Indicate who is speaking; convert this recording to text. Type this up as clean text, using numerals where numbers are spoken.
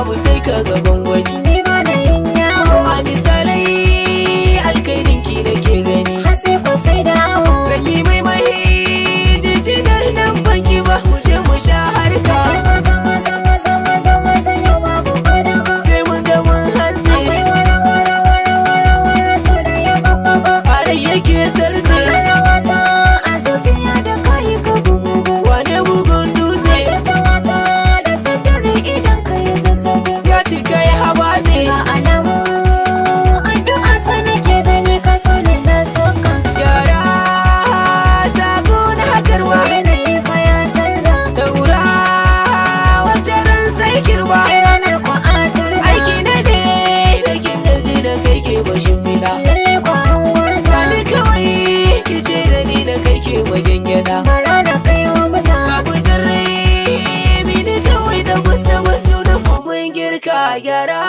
Speaker 1: Babu sai ka gaban wani.
Speaker 2: Ni ba na yin yawo.
Speaker 1: A misalai alkhairin ki nake gani.
Speaker 2: Har sai ko sai dawo.
Speaker 1: Zan yi mai mai jijjigar nan banki ba, mu je mu sha harka.
Speaker 2: Maza maza maza maza maza, yau babu fada ba.
Speaker 1: Sai mun ga mun hantsi.
Speaker 2: Akwai wara wara wara wara wara, so da ya babba.
Speaker 1: A rai yake sarse.
Speaker 2: Rawata a zuciya da kayi ka bugu.
Speaker 1: Wane bugun dutse?
Speaker 2: Ta wata da ta dare idan ka yi zazzabi.
Speaker 1: Ya cika ya habatse.
Speaker 2: Ga alamu addu'a ta nake gani, ka so ne na soka.
Speaker 1: Yara, sako na hakarwa.
Speaker 2: Yanayi fa ya canza.
Speaker 1: Daura wata ran sai kirba.
Speaker 2: Ai ranar kwa a turza.
Speaker 1: Aiki na ne da kin gaji da kai ke bashin fida.
Speaker 2: Lalle kwa an gwarza.
Speaker 1: Sani kawai kice da ni da kai ke magyangyaɗa.
Speaker 2: Bara da kai wa musa.
Speaker 1: Babu jarrai mini kawai da wasu wasu da mun girka gyara.